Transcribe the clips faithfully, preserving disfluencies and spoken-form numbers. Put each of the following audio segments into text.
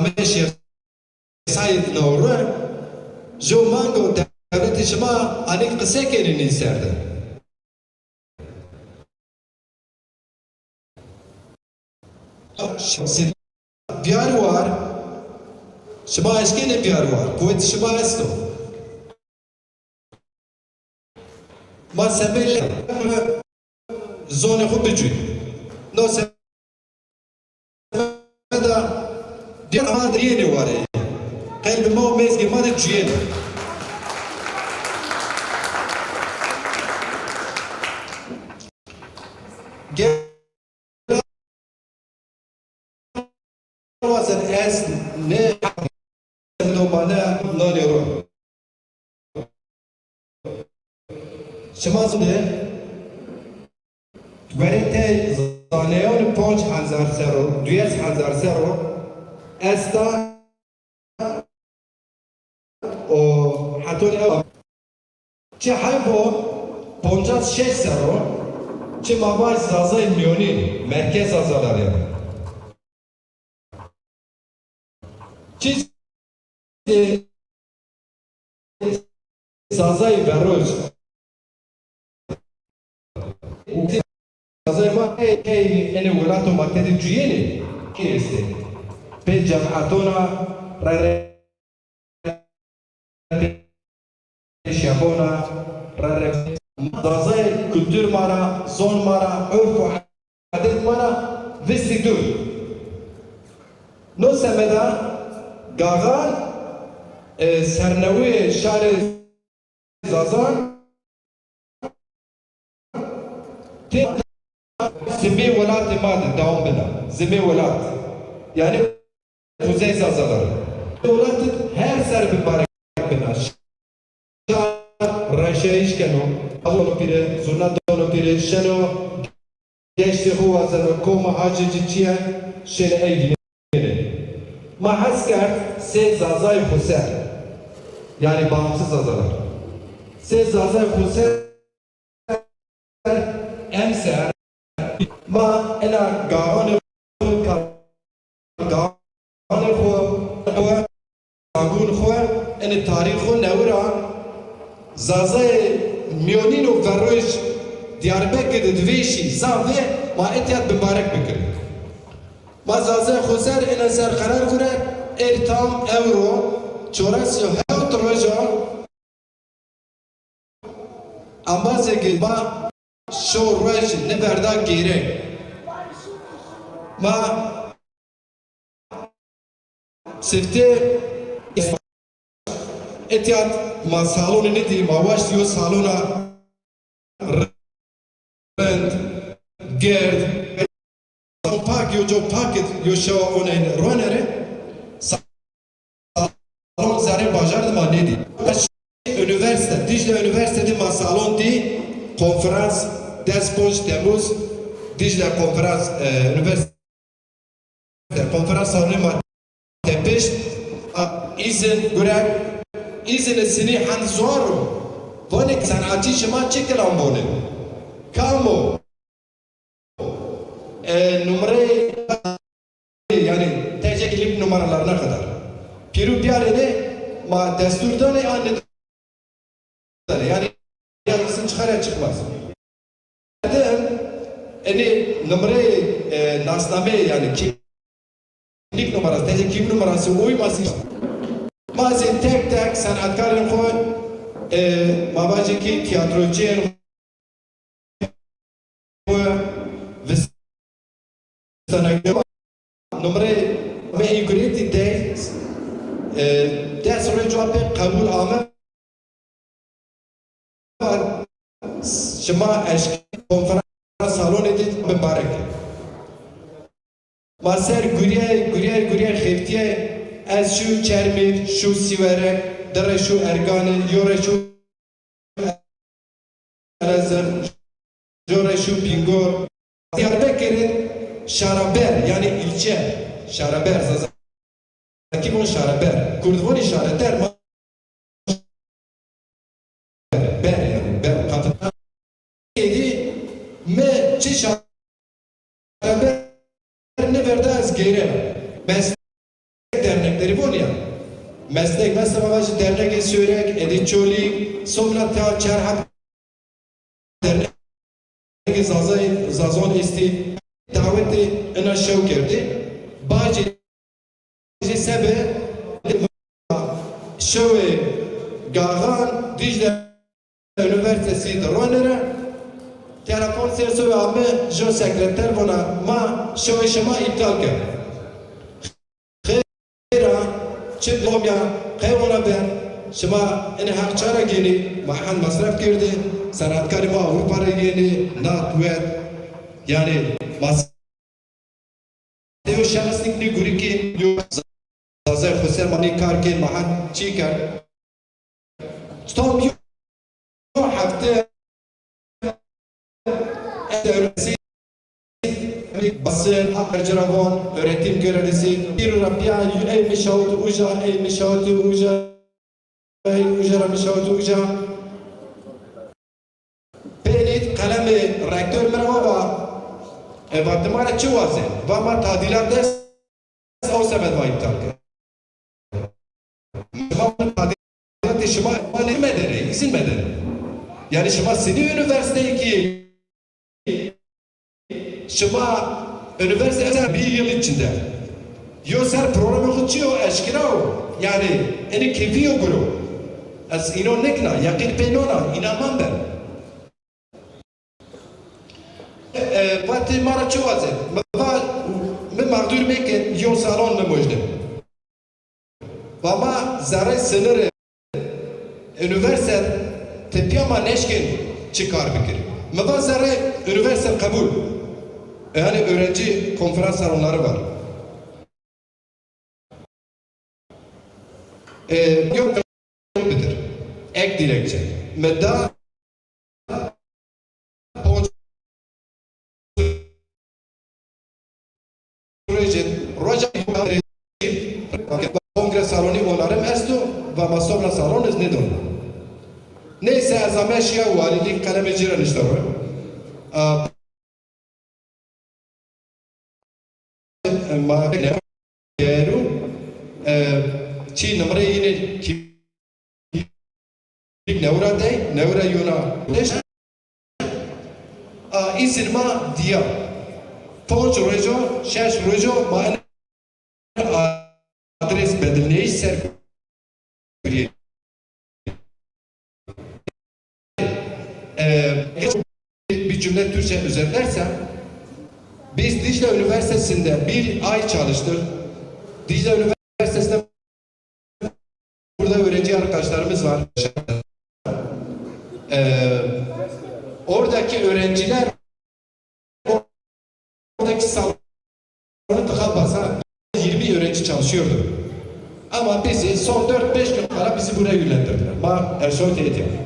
Şêx Seîd Newro, jo mango dewletê şima anîk qise kenî nî ser de. Şima biyar war, şima eşkenê biyar war, quwetê şima esto. Ma semê lê zonê xo bicuyî. No semeda dîya ma de yenê warê. Qelbê ma û mêzgê ma de cuyêne. Gel Wazen ez ne domane nanê ro. Şima zû de werê tey zaneyon ponc hezar serro, duyes hezar serro esta. O heton ew çi heyf o, poncas şeş serro çi ma vaj Zazayê mîyonî, merkez Zazalar yanî. Çi Zazayê veroj. Zazayê ma ey, ey, enê welato ma tede cuyênê ki estê. Pê cematona re, re, pê şexona re, re. Zazayê kultur ma ra, zon ma ra, urf û edet ma ra vistî dûr. No semeda Gaxan, e, serneweyê şarê Zazan tê zimê welatê ma de dewam bina. Zimê welat. Yanî Kuzey Zazaları. Welat her ser bimbarek bina. Şar reşayîş keno. Avono pîre, zurna dono pîre, şeno deştê xo wazeno, koma hacê ci çi ye, şêne ey vînenê. Ma hes kerd sê Zazayê xoser, yanî bağımsız Zazalar. Sê Zazayê xoser emser ma ena gaxanê xo, gaxanê xo, xo, agûn xo, enê tarîx xo newe ra Zazayê mîyonîn û verroj Diyarbekir de di vêşî zaf ê, ma etya bimbarek bikirî. Ma Zazayê xoser ena ser qerar gure, êr tam ewro çoras û hewt roja embazê ke ma şo ruej niverda gêre. Ma sifte etiyat ma salonê nidî, ma waşt yo salona rind, gird, pak, yo co pak id, yo şewa oneyn ronere. Salon zerrê bajar de ma nêdî. Üniversite, Dicle Üniversite de ma salon dî, konferans, des ponc Temmuz, Dicle Konferans, e, Üniversite, konferans salonê ma tepişt, a, îzin gure, îzinê sinî hend zor ro. Vanê senatçî şima çi kilam bonê? Kam o? E, numreyê, yanî T C kimlik numaralarına kadar. Pêro biyarêne, ma destur danê, an nêdanê. Yanî yazısın çıkar ya çıkmaz. Dedim, enê numreyê, e, nasnameyê, yanî kimlik numarası, T C kimlik numarası uymasın. Ma zî tek tek senetkarên xo, e, ma vajê ki tiyatrociyên xo, vistena numre me î guretî de, e, des roj a pê qebul ame. Şima eşk konferans salonê de mibarek. Ma ser guriyay, guriyay, guriyay xeftiyay. Ez şû Çermîr, şû Sîwerek, di re şû Erganî, yo re şû Elazığ, jo re şû Bîngor. Diyarbekirî şaraber, yanî îlçe, şaraber, Zazakî von şaraber. Kurd vonî şareter, ma ber, yanî ber, kapital. Êdî mi çi şareber niverda ez gêre. Meslek de destek, mesela vajî dernegê Sêwreg, Edî Çolî, sobna tîya çar heb dernegê Zazay, Zazon estî, dawetê ina şew kerdî. Bacê jî sebe şewê Gaxan Dîcle Unîversîtesî de ronî ra. Telefon ser sobe ame, jo sekreter vona ma şewê şima îptal kerd. Xêr a, çi lom ya, qey wona ben, şima inê heq ça ra gênî, ma hend masref kerdî, senetkarê ma Ewropa ra gênî, nat wet, yanî mas-, yo şexs nîk nî gurî kî, yo Zazay Xweser ma nî kar kên, ma hend çî kerd. Tam yo hefte ez öğrenci basın, hak ciravon, öğretim görevlisi, bir Rabia, ey mişavut uca, ey mişavut uca, ey uca ra mişavut uca. Pêlît qelemê rektör mi ra va, e, va ti ma ra çi wazê? Va ma tadîlat est, o sebeb va îptal kerd. Şima tadîlatê şima îptal medene, îzin medene. Yanî şima sinî unîversîteyî kî şima unîversîte bir yıl içinde yo ser programê xo çi yo eşkera o. Yanî enê keyfî yo guro. Ez îno nêkina, yeqîn pê nona, înaman ben. E, e, va ti ma ra çi wazê? Mi va, mi mexdûr meke, yo salon mi mojde. Va ma zerrê sinirê unîversîte tepîya ma nêşkên çi kar bikirî. Mi va zerrê unîversîte qebûl. E, hani öğrenci konferans salonları var. E, yok bitir. Ek dilekçe. Mi da ponc rojin, roja kongre salonî onarım esto, va ma sobra salon iz nêdon. Neyse ez ame şiya walîlîk qelemê ci ra nişta ro. A, ma yeru, e, çî nimre yine kimlik newra dey, newra yuna. A, îzin ma diya. Ponc rojo, şeş rojo ma adres bedilneyiş ser kuriyê. Ee, geç bir cümle Türkçe özetlersem, biz Dicle Üniversitesi'nde bir ay çalıştık. Dicle Üniversitesi'nde burada öğrenci arkadaşlarımız var. Ee, oradaki öğrenciler oradaki salonu tıka basa yirmi öğrenci çalışıyordu. Ama bizi son dört beş gün kala bizi buraya yönlendirdiler. Ma erşo teyit yaptı.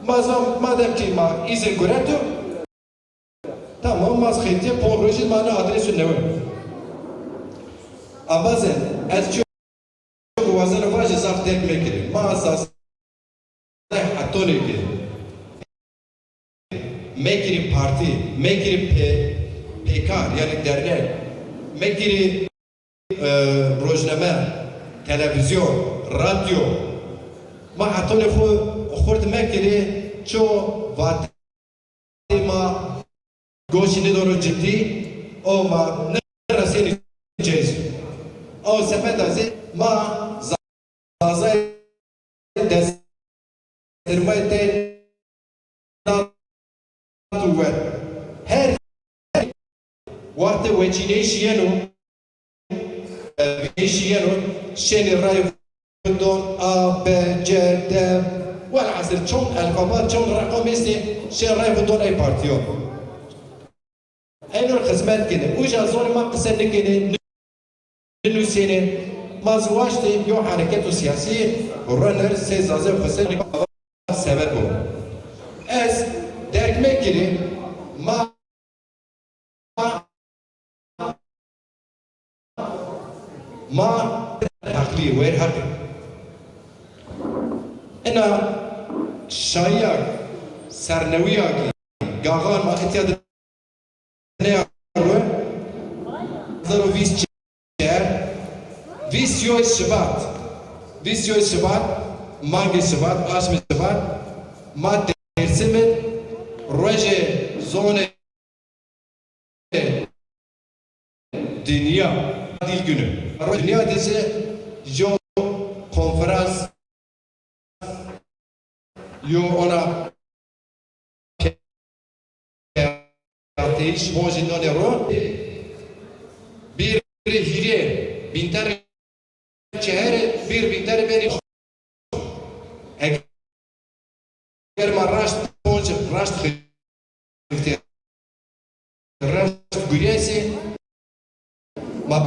Ma zam-, madem ki ma îzin gureto, tamam, ma xêtîye pon rojî ma ne adresu newe. Ambazen, ez çi wazeno vajî zaf derg mekirî. Ma Zazay hetonê ki mekirî partî, mekirî pê-, pêkar, yanî dernek, mekirî, e, rojname, televîzyon, radyo. Ma hetonê xo xurt mekirî, ço vatê ma goşî nêdano cidî, o ma nêresenî cez. O semeda zî ma Zazay dest sermayê tey nat û wer. Her wextê weçîneyîşî yeno, e, vîneyîşî yeno, şênê rayê xwu don, A, B, C, D, welhasil çond elfaba, çond reqam estê, şên rayê xwu don ey partîyo. Ey nur xizmet kenê. Uca zonê ma qise nikenê, nusênê. Ma zî waştê yo hereketo sîyasî runir sey Zazay Xweser sebeb bo. Ez derg mekirî, ma, ma heqlî, weyr heq. Ina şayîya, sernewîya ki gaxan ma itya de nêyaro, hezar û vîst çar, vî vîst û yo Şibat, vîst û yo Şibat, mangê Şibat, aşmê Şibat, ma Dêrsim in, rojê zonê dinya, Dil Günü. Dinya de zî yo konferans yo ona pêvateyiş bonjî nonê ro. Bir hîrê bînter çeherê bir bînter benî. Eger ma raşt bonc, raşt xeftê, raşt guriyesî, ma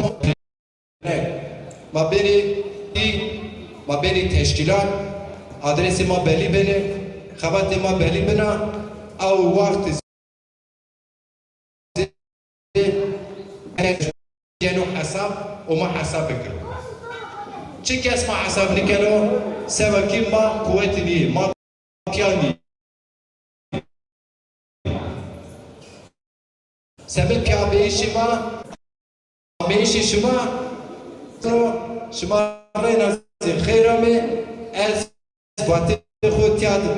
ma benî, ma benî teşkîlat, adresê ma belî benê, xebatê ma belî bena, ew waxt geno hesab û ma hesab bikir. Çi kes ma hesab nikeno, sebebkî ma quwetî nîyê, ma pîya nîyê. Sebeb pîyabeyîşê ma, ameyîşê şima, şima reyna zî xeyr amê, ez vatê xo tîya de